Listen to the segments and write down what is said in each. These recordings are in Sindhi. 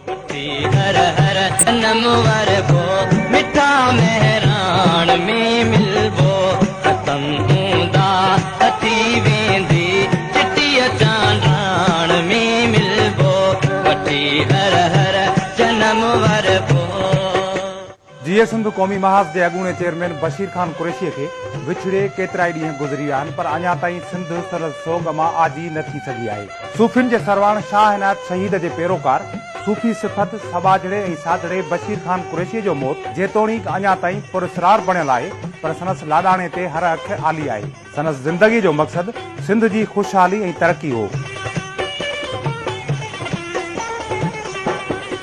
وٺي هر هر جنم وربو، مٺا مهراڻ ۾ ملبو، ختم اونداهه ٿي ويندي، چٽيء چانڊاڻ ۾ ملبو، وٺي هر هر جنم وربو. جيئي سنڌ قومي محاذ جي اڳوڻي چيئرمين بشير خان قريشيء کي وڇڙي ڪيترائي ڏينهن گذري ويا آهن پر اڃا تائين سنڌ سندس سوڳ مان آجي نه ٿي سگهي آهي. صوفين جي سرواڻ شاهه عنايت شهيد جي پيروڪار صوفي صفت سٻاجهڙي ۽ سادڙي بشير خان قريشيء جو موت جيتوڻيڪ اڃا تائين پراسرار بڻيل آهي پر سندس لاڏاڻي تي هر اک آلي آهي. سندس زندگيء جو مقصد سنڌ جي خوشحالي ۽ ترقي هو.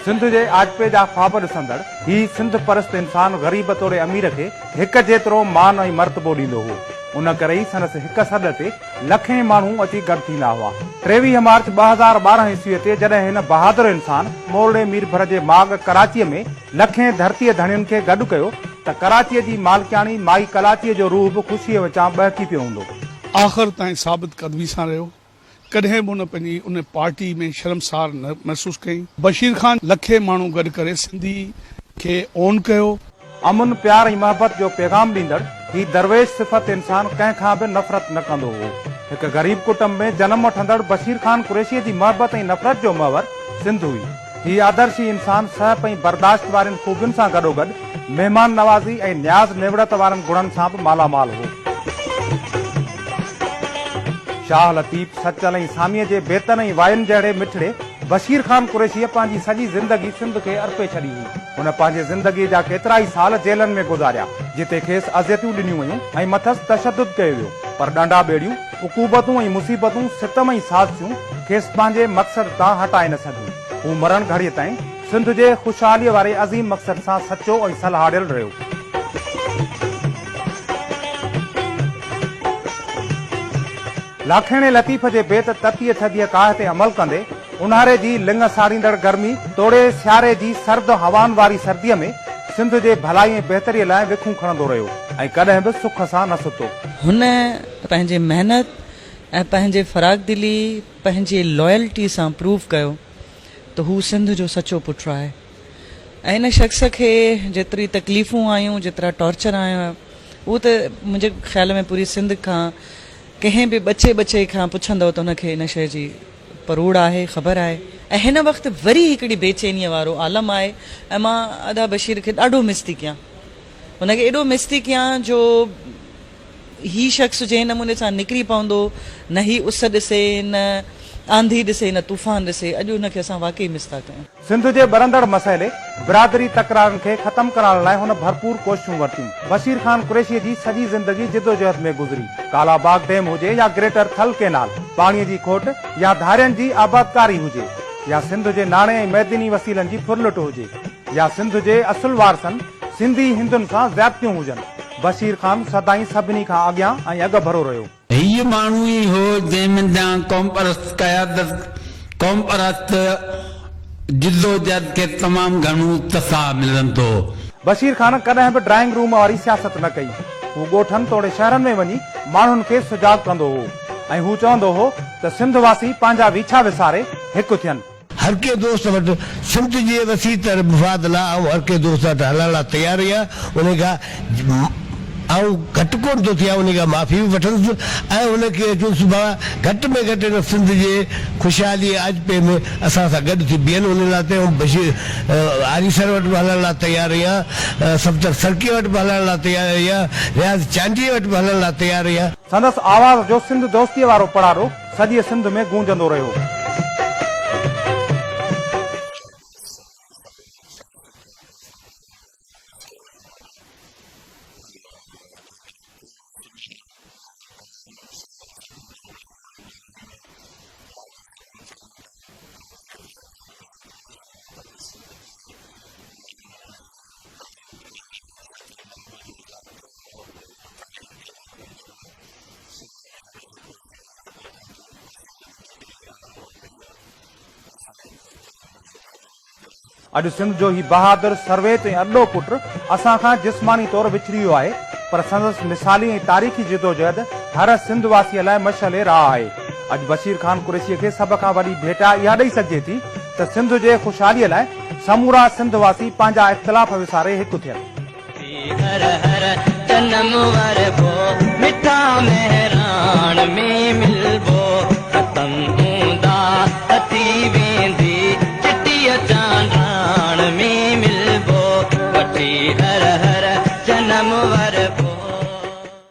سنڌ جي آجپي جا خواب ڏسندڙ هي سنڌ پرست انسان غريب توڙي امير کي هڪ جيترو مان ۽ مرتبو ڏيندو هو. ان ڪري ئي سندس هڪ سڏ تي لکين ماڻهو اچي گڏ ٿيندا هئا. 23 مارچ 2012 عيسويء تي جڏهن هن بهادر انسان مورڙي ميربحر جي ماڳ ڪراچيء ۾ لکين ڌرتيء ڌڻين کي گڏ ڪيو ته ڪراچيء جي مالڪياڻي مائي ڪلاچيء جو روح به خوشيء وچان ٻهڪي پيو هوندو. آخر تائين ثابت قدمي سان رهيو. ڪڏهن به هن پنهنجي ان پارٽي ۾ شرمسار نه محسوس ڪئي. بشير خان لکين ماڻهو گڏ ڪري سنڌي کي اون ڪيو. امن، پيار ۽ محبت جو پيغام ڏيندڙ هي درويش صفت انسان ڪنهن کان به نفرت نه ڪندو هو. هڪ غريب ڪٽنب ۾ جنم وٺندڙ بشير خان قريشيء جي محبت ۽ نفرت جو محور سنڌ هئي. هي آدرشي انسان سهپ ۽ برداشت وارين خوبين سان گڏوگڏ مهمان نوازي ۽ نياز نوڙت وارن گڻن سان به مالا مال هو. شاهه لطيف، سچل ۽ ساميء جي بيتن ۽ واين جهڙي مٺڙي بشير خان قريشيء پنهنجي سڄي زندگي سنڌ کي ارپي ڇڏي هئي. هن پنهنجي زندگيء جا ڪيترائي سال جيلن ۾ گذاريا، جتي کيس اذيتون ڏنيون ويون ۽ مٿس تشدد ڪيو ويو، پر ڏنڊا ٻيڙيون، عقوبتون ۽ مصيبتون، ستم ۽ سازشون کيس پنهنجي مقصد تان هٽائي نه سگهيون. هو مرڻ گهڙيء تائين سنڌ جي خوشحاليء واري عظيم مقصد سان سچو ۽ سلهاڙيل رهيو. لاکيڻي لطيف جي بيت تتيء ٿڌيء ڪاهه تي عمل ڪندي، اونهاري جي لڱ ساڙيندڙ گرمي توڙي سياري جي سرد هوائن واري سرديء ۾ سنڌ جي ڀلائي ۽ بهتريء لاء وکون کڻندو رهيو ۽ ڪڏهن به سک سان نه ستو. هن پنهنجي محنت ۽ پنهنجي فراخدلي، پنهنجي لائلٽي سان پروف ڪيو ته هو سنڌ جو سچو پٽ آهي ۽ ان شخص کي جيتري تڪليفون آيون، جيترا ٽارچر آيا اهو ته منهنجي خيال ۾ پوري سنڌ کان ڪنهن به ٻچي ٻچي کان پڇندؤ ته ان کي ان شيء جي پروڙ آهي، خبر آهي. ۽ هن وقت وري هڪڙي بيچينيء وارو عالم آهي ۽ مان ادا بشير کي ڏاڍو مس ٿي ڪيان. هن کي ايڏو مس ٿي ڪيان جو هي شخص جنهن نموني سان نڪري پوندو نه هي اس ڏسي نه آنڌي ڏسي نه طوفان ڏسي اڄ هن کي اسان واقعي مس ٿا ڪيون. سنڌ جي ٻرندڙ مسئلي برادري تڪرارن کي ختم ڪرائڻ لاء هن ڀرپور ڪوششون ورتيون. بشير خان قريشيء جي سڄي زندگي جدوجهد ۾ گذري. ڪالا باغ ڊيم هجي يا گريٽر ٿل ڪينال، پاڻيء جي کوٽ يا ڌارين جي آبادڪاري هجي يا سنڌ جي ناڻي ۽ معدني وسيلن جي ڦرلٽ هجي يا سنڌ جي اصل وارثن سنڌي هندن سان زيادتيون هجن، بشير خان سدائين سڀني کان اڳيان ۽ اڳڀرو رهيو. هيء ماڻهو ئي هو جنهن منجهان قومپرست قيادت، قومپرست جدوجهد کي تمام گهڻو اتساهه ملندو هو. بشير خان ڪڏهن به ڊرائنگ روم واري سياست نه ڪئي. هو ڳوٺن توڙي شهرن ۾ وڃي ماڻهن کي سجاڳ ڪندو هو ۽ هو چوندو هو ته سنڌ واسي پنهنجا ويڇا وساري هڪ ٿين. هر ڪنهن دوست وٽ سنڌ جي وسيع تر مفاد لاء آئون هر ڪنهن دوست وٽ هلڻ لاء تيار آهيان، انهي کان آئون گهٽ ڪونه ٿو ٿيان، انهي کان معافي به وٺندس ۽ هن کي چوندس بابا گهٽ ۾ گهٽ هن سنڌ جي خوشحالي ۽ آجپي ۾ اسان سان گڏ ٿي بيهن، انهي لاء ته آئون بشير آريسر وٽ به هلڻ لاء تيار آهيان، صفدر سرڪيء وٽ به هلڻ لاء تيار آهيان، رياض چانڊيي وٽ به هلڻ لاء تيار آهيان. سندس آواز جو سنڌ دوستيء وارو پڙاڏو سڄيء سنڌ ۾ گونجندو رهيو. اڄ سنڌ جو هي بهادر، سرويچ ۽ ارڏو پٽ اسان کان جسماني طور وڇڙي ويو آهي پر سندس مثالي ۽ تاريخي جدوجهد هر سنڌ واسيء لاء مشعل راهه آهي. اڄ بشير خان قريشيء کي سڀ کان وڏي ڀيٽا اها ڏئي سگهجي ٿي ته سنڌ جي خوشحاليء لاء سمورا سنڌ واسي پنهنجا اختلاف وساري هڪ ٿين. هر هر جنم وربو مٺا مهراڻ ۾ ملبو.